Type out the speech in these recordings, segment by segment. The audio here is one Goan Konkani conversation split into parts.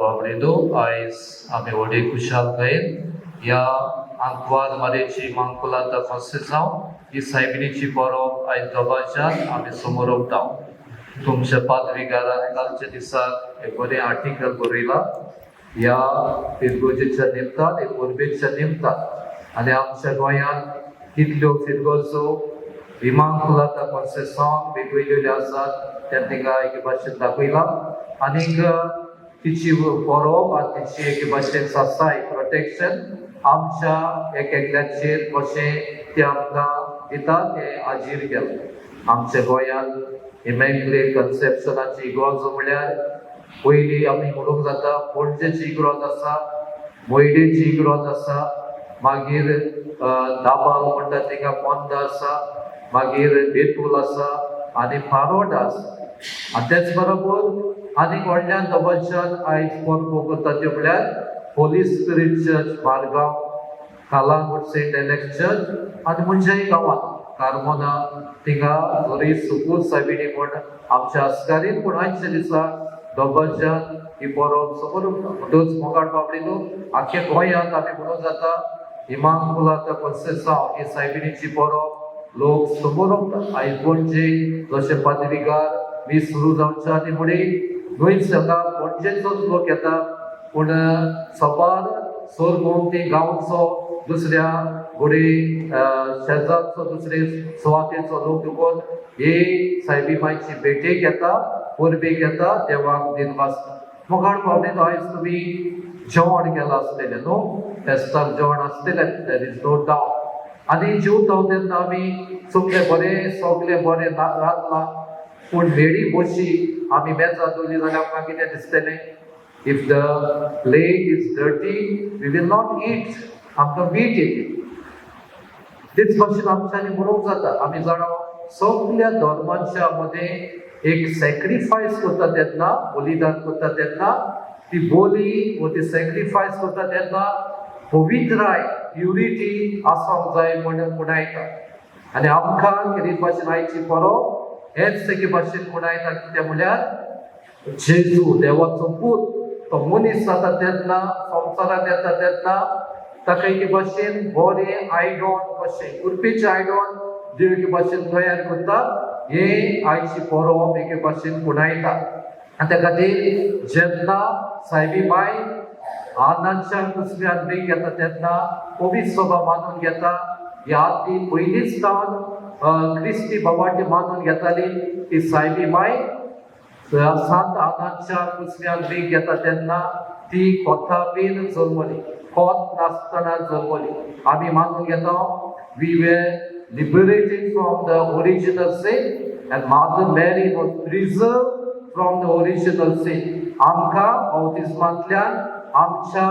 बाबडीनो, आयज आमी व्हडे खुशालकायेन ह्या आंकवार मारयेची इमाकुलाता कोन्सेसांव ही सायबिणीची परब आयज दबाज्यान आमी समोर उरता. तुमच्या पादविगारान कालच्या दिसाक एक बरें आर्टिकल बरयलां ह्या फिरगोजेच्या निमतान, हे परबेच्या निमतान. आनी आमच्या गोंयांत कितल्यो फिरगोजो इमाकुलाता कोन्सेसांव वेगवेगळ्यो आसात, त्या तिका एके भाशेन दाखयलां. आनीक तिची परब आनी तिची एके भाशेन सासाय, प्रोटेक्शन आमच्या एक एकल्याचेर कशें ते आमकां दिता, तें हाजीर केलां. आमच्या गोंयांत इमॅक्युलेट कन्सेप्शनाची इगर्ज म्हळ्यार पयली आमी म्हणूंक जाता पणजेची इगर्ज आसा, मोयडेची इगर्ज आसा, मागीर दाबाल म्हणटा थिंगा पोंदा आसा, मागीर बेतूल आसा आनी फारोडा आसा. आनी तेच बरोबर आनीक व्हडल्यान दबाज्यान आयज परबो करता त्यो म्हळ्यार Holy Spirit Church Margao, Calangute Saint Alex Church आनी मुंजय गांवांत कार्मोना थिंगा जरी सुकूर सायबिणी म्हण आमच्या आस्कारीन, पूण आयच्या दिसा दबाज्यान ही परब समोर उरता. म्हणटूच मोगाळ बाबडीनो, आख्या गोंयांत आमी म्हणूंक जाता इमाकुलाता कोन्सेसांव ही सायबिणीची परब लोक समोर उरता. आयज पणजे जशें पादविगार मीस सुरू जावच्या आदी फुडें न्हय हांगा पणजेचोच लोक येता, पूण सबार सरभोंवती गांवचो, दुसऱ्या घोडे शेजारचो, दुसरे सुवातेचो लोक येवन हे सायबी मायची भेटेक येता, परबेक येता, देवाक दिनवासता. मोगाळ पावणे, आयज तुमी जेवण केलां आसतलें न्हू? फेस्ताक जेवण आसतलें, there is no doubt. आनी जेवता तेन्ना आमी सगळें बरें, सगळें बरें रांदलां, पूण म्हेळी बशी आमी मेजा दवरली जाल्यार आमकां कितें दिसतलें? If the plate is dirty, we will not eat. आमकां वीट येतली. तेच भाशेन आमच्यांनी म्हणूंक जाता, आमी जाणा, सगल्या धर्मांच्या मदें एक सॅक्रिफायस करता तेन्ना, बलिदान करता तेन्ना, ती बोली वो ती सॅक्रिफायस करता तेन्ना पवित्राय, प्युरिटी आसोंक जाय म्हण खुणायता. आनी आमकां कितें भाशेन आयची परब हेच एके भाशेन खुणायता. कितें म्हळ्यार जेजू, देवाचो पूत, तो मनीस जाता तेन्ना, संवसारांत येता तेन्ना ताका एके भाशेन बरें आयडॉन कशें, उर्बेचें आयडॉन देव एके भाशेन तयार करता, हे आयची परब एके भाशेन खुणायता. आनी त्या खातीर जेन्ना सायबी माय आनांच्या कुसव्यान बेग घेता तेन्ना पवित्र सभा मानून घेता. ह्या आदी पयलींच सावन क्रिस्ती बाबाटी मानून घेताली की सायबी माय सांत आनांच्या कुसव्यान बेग घेता तेन्ना ती कोथा बीन जल्मली, कोत नासतना जल्मली. आमी मानून घेता, we were liberated from the original sin and Mother Mary was preserved from the original sin. आमकां बाप्तिस्मांतल्यान आमच्या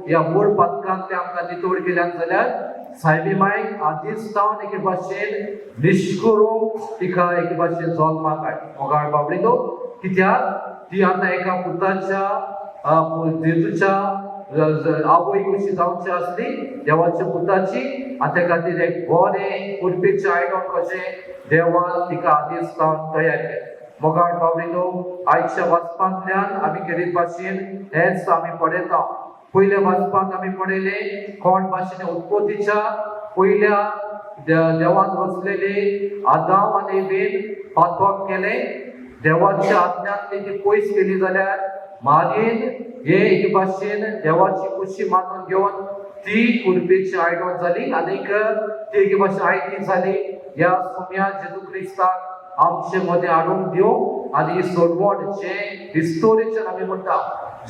ह्या मूळ पातकांतल्यान आमकां नितळ केल्यान जाल्यार सायबी मायक आदींच सावन एके भाशेन निश्करूंक तिका एके भाशेन जल्माक हाड. मोगाळ बाबडीनो, कित्याक ती आतां एका पुताच्या, जेजूच्या आवय कशी जावची आसली, देवाच्या पुताची. आनी त्या खातीर एक बरें उर्बेचें आयडॉन कशें देवान तिका आदींच सावन तयार केलें. मोगाळ बाबडीनो, आयच्या वाचपांतल्यान आमी केरीत भाशेन हेच आमी पळयता. पयल्या वाचपांत आमी पळयलें कोण भाशेन उत्पत्तीच्या पयल्या देवान रचलेले आदाम आनी इवेन पातक केलें, देवाच्या आज्ञांतली ती पयस केली, जाल्यार मारयेन हे एके भाशेन देवाची खुशी मानून घेवन ती उर्बेची आयडॉन जाली आनीक ती एके भाशेन आयती जाली ह्या सुम्या जेजू क्रिस्ताक आमचे मदें हाडूंक दिवंक. आनी ही सोडवण, जे रिस्टोरेशन आमी म्हणटा,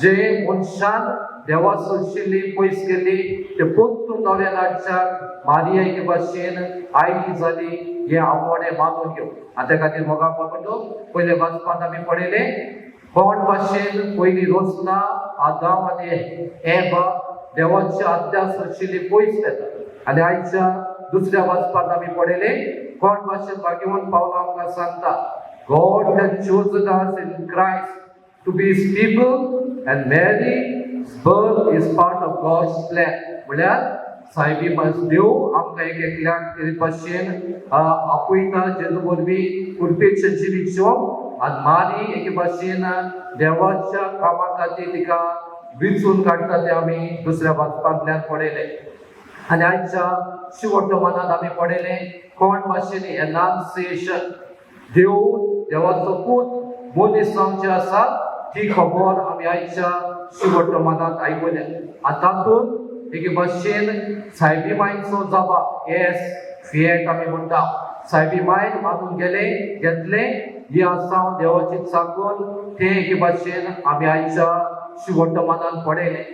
जे मनशान देवा सोडशिल्ली, पयस केल्ली, ते परतून नव्यान हाडच्याक मारिया एके भाशेन आयती जाली, हें आपोवणें मानून घेवं. आनी त्या खातीर मोगा बाबा, पयले वाचपांत आमी पळयलें कोण भाशेन पयली रचना आदाम आनी एबा देवाची आज्ञा सोडशिल्ली, पयस येता. आनी आयच्या दुसऱ्या वाचपांत आमी पळयलें कोण भाशेन भाग्यवंत पावल आमकां सांगता, God has chosen us in Christ to be His people and Mary's birth is part of God's plan. म्हळ्यार सायबी देव आमकां एक एकल्याक भाशेन आपयता जेजू वरवीं कृपेचें जिवीत जिवप. आनी मारी एके भाशेन देवाच्या कामा खातीर तिका विंचून काडटा तें आमी दुसऱ्या वाचपांतल्यान पळयलें. आनी आयच्या शिवटमानात आमी पळयलें कोण भाशेन एनाउन्सिएशन, देव देवाचो पूत मनीस जावचे आसा ती खबर आमी आयच्या शिवटमानात आयकल्या. आनी तातूंत एके भाशेन सायबी मायचो जबाब, येस फिएट आमी म्हणटा, सायबी मायन मानून गेले घेतले ही आसा देवाची चाकून, ते एके भाशेन आमी आयच्या शिवटमानात पळयलें.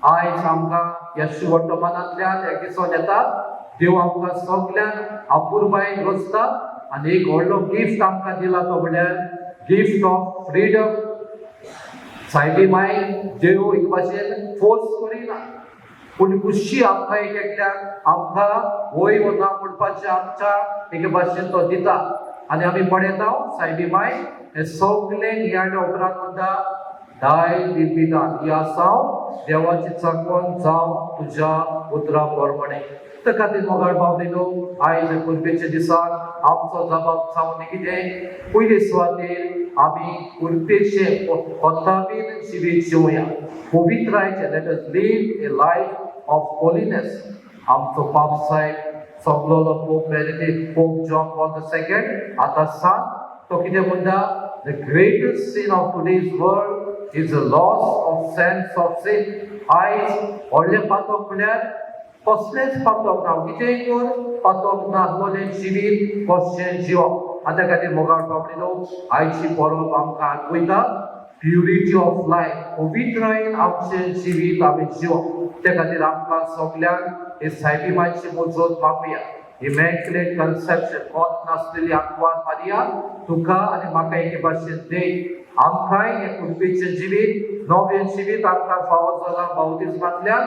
आयज आमकां ह्या शिवटमानांतल्यान एक दिसोन येता, देव आमकां सगल्यांक अपुरबायेन रचता आनी एक व्हडलो गिफ्ट आमकां दिला, तो म्हळ्यार गिफ्ट ऑफ फ्रिडम. सायबी माय देव एक भाशेन फोर्स करिना, पूण खुशी आमकां एक एकल्याक आमकां वय वता म्हणपाचें आमच्या एके भाशेन तो दिता. आनी आमी पळयता, सायबी माय हे सगळे नियाळ्या उपरांत म्हणटा, "Thy will be done." ही आसा देवाची चाकवण, जावं तुज्या उतरा प्रमाणे. त्या खातीर मोगाळ भावलो, आयज कुरबेच्या दिसाक आमचो जबाब जावन कितें? पयले सुवातेर आमी कुरपेचे कोताबीन जिवीत जिवया, पवित्रायचे. Let us live a life of holiness. आमचो पाप साहेब सोंपलोलो pope Benedict, pope John Paul the second आतां सांग तो कितें म्हणटा? "The greatest sin of today's world is the loss of sense of sin." आयज व्हडलें पातक म्हळ्यार कसलेंच पातक ना, कितेंय कर पातक नासलेलें जिवीत कशें जिवप. आनी त्या खातीर मोगाळ बाबडीनो, आयची परब आमकां आठवयता प्युरिटी ऑफ लायफ, पवित्रायेन आमचें जिवीत आमी जिवप. त्या खातीर आमकां सगल्यांक हे सायबी मायची मुजत मागुया. इमॅक्युलेट कन्सेप्शन, कोत नासलेली आंकवार मारिया, तुका आनी म्हाका एके भाशेन दे. आमकांय हें कुडपीचें जिवीत, नवें जिवीत आमकां फावो जालां बावतिज्मांतल्यान,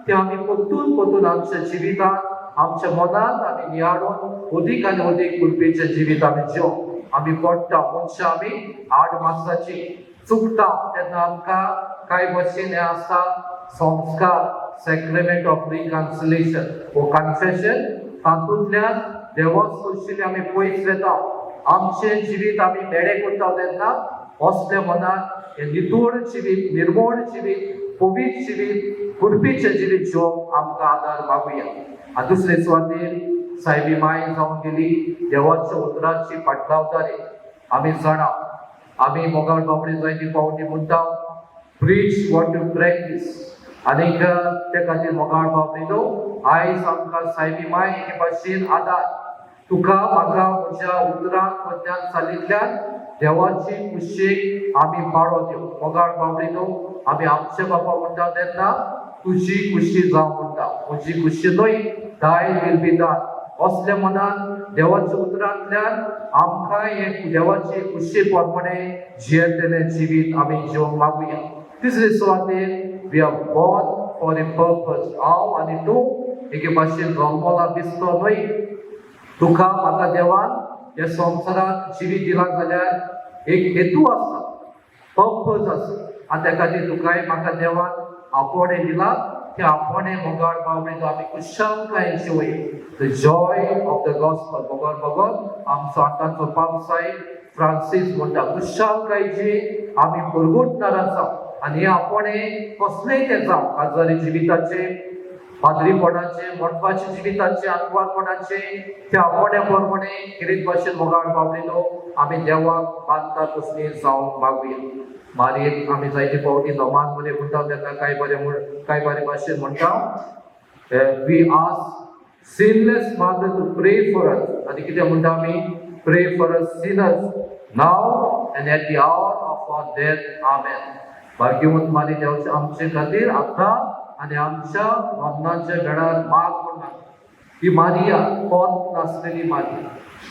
तें आमी परतून परतून आमच्या जिवितांत, आमच्या मनांत आमी नियाळून अदीक आनी अदीक कुडपीचें जिवीत आमी जिवप. आमी पडटा, मनशां आमी आड मासाची चुकता तेन्ना आमकां कांय भाशेन हें आसा संस्कार, सॅक्रेमेंट ऑफ रिकन्सिलेशन वो कन्फेशन. तातूंतल्यान देवा सोशिल्ले आमी पयस वेता, आमचें जिवीत आमी मेडे करता तेन्ना असल्या मनान हें नितळ जिवीत, निर्मोळ जिवीत, पवित्र जिवीत, कुडपीचें जिवीत जिवप आमकां आदार मागुया. आनी दुसरे सुवातेर सायबी माय जावन गेली देवाच्या उतराची पाटलावदारी. आमी जाणा, आमी मोगाळ बाबडे जायती पावटी म्हणटा, "Preach what you practice." आनीक ते खातीर मोगाळ बाबडीनो, आयज आमकां सायबी माय एके भाशेन आदार, तुका म्हाका म्हज्या उतरान मदल्यान चालिंतल्यान देवाची कुशीक आमी पाळो दिवं. मोगाळ बाबडीनो, आमी आमचे बापा म्हणटा तेन्ना तुजी कुशी जावं म्हणटा, म्हजी कुशी न्हय. Thy will be done. असल्या मनान देवाच्या उतरांतल्यान आमकां हे देवाची कुशी प्रमाणे जियेतलें जिवीत आमी जिवंक मागुया. तिसरे सुवातेर, we are born for a purpose. हांव आनी तूं एके भाशेन जल्मला दिसतो न्हय. तुका म्हाका देवान ह्या संवसारांत जिवीत दिला जाल्यार एक हेतू आसा, पर्पज आसा. आनी त्या खातीर तुकाय म्हाका देवान आपोवणें दिला, ते आपोवणें मोगाळ बाबडे आमी खुशालकायेन जिवया, the joy of the gospel. मोगाळ बगर आमचो आतांचो पाप साहेब फ्रांसीस म्हणटा, खुशालकायेची आमी परगटणार आसा. आनी हे आपोवणें कसलेंय तें जावं, काजारी जिविताचें, पाद्रीपणाचे, मठपाचे जिविताचे, आंकवारपणाचे, त्या आपोवण्या प्रमाणे खेरीत भाशेन मोगाळ बाबडीनो आमी देवाक मानता तसली जावंक मागुया. मारयेक आमी जायते फावटी नमान बरें म्हणटा तेन्ना कांय बरें म्हण, कांय बरे भाशेन म्हणटा, we ask sinless mother to pray for us. आनी कितें म्हणटा आमी? "Pray for us sinners, now and at the hour of our death. Amen." भाग्यवंत मारी, देवाचे आमचे खातीर आतां आनी आमच्या मरणाच्या वेळार माग म्हूण माग. ही मारिया, कोत नासलेली मारिया,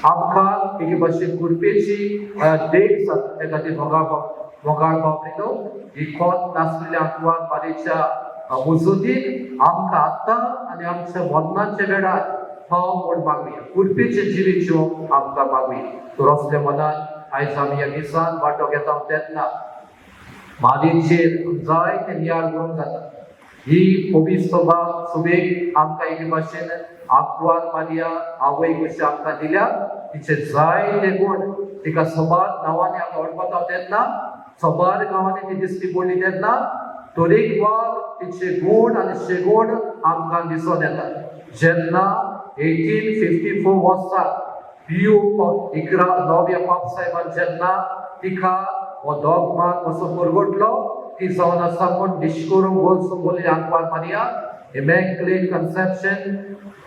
आमकां एके भाशेन कुरपेची देख जाता. त्या खातीर मोगाळ मोगाळ बाबडीनो, ही कोत नासलेल्या आंकवार मारियेच्या मुजोतीन आमकां आतां आनी आमच्या मरणाच्या वेळार हांव म्हूण मागुया, कुरपेचें जिवीत जिवंक आमकां मागुया. तर असल्या मनान आयज आमी ह्या मिसान वांटो घेता तेन्ना मारीचेर जायते नियाळ करूंक जाता. ही पवित्र सभा सुबेक आमकां एके भाशेन आंकवार मारिया आवय कशी आमकां दिल्या, तिचे जायते गूण. तिका सबार नांवांनी आमी वळखता तेन्ना, सबार गांवांनी ती दिसती पडली तेन्ना, तरेकवार तिचे गूण आनी शेगूण आमकां दिसून येतात. जेन्ना 1854 वर्सा पियू 11 नव्या पाप साहेबान जेन्ना तिका हो दोगमा कसो परगटलो, ती जावन आसा म्हूण निश्करून गोल बोली आंकवार मारिया, इमॅक्युलेट कन्सेप्शन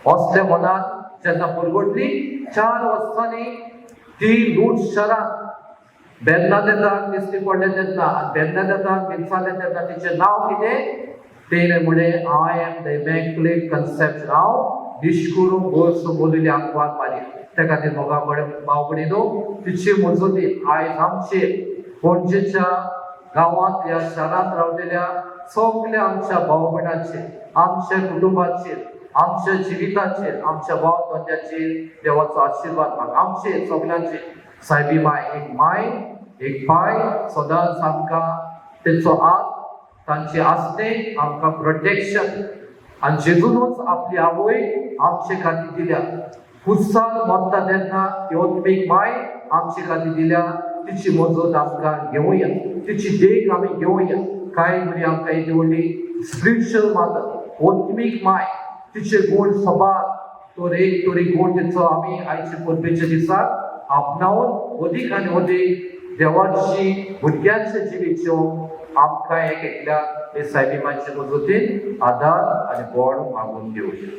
असल्या मनात जेन्ना परगटली, 4 वर्सांनी ती लूट शहरात बेर्नादेताक दिसती पडलें तेन्ना आनी बेर्नादेताक विचारलें तेन्ना तिचें नांव कितें, तेणें म्हणलें, "I am the Immaculate Conception." हांव निश्करून गोल बोलिल्ली आंकवार मारिया. त्या खातीर मोगा भाव भयणीनो, तिची मजती आयज आमचे पणजेच्या गांवांत ह्या शारांत रावलेल्या सगल्या आमच्या भाव भयणाचेर, आमच्या कुटुंबाचेर, आमच्या जिविताचेर, आमच्या भाव धंद्याचेर देवाचो आशिर्वाद माग. आमचे सगल्यांचे सायबी माय एक माय, एक पाय सदांच आमकां तेचो हात, तांचे आसणे आमकां प्रोटेक्शन. आनी जेजूनच आपली आवय आमचे खातीर दिल्या. खुर्सार मरता तेन्ना ती आत्मीक माय आमचे खातीर दिल्या. तिची मजत आमकां घेवया, तिची देख आमी घेवया. कांय भुरगीं आमकां येदी व्हडली स्पिरिच्युअल माता, आत्मीक माय, तिचे गूण सबार तरेक तरेक गूण तिचो आमी आयचे परबेच्या दिसाक आपणावन अदीक आनी अदीक देवाची भुरग्यांचे जिवीत जेवंक आमकां एक एकल्याक हे सायबी मायचे मजतीन आदार आनी बळ मागून घेवया.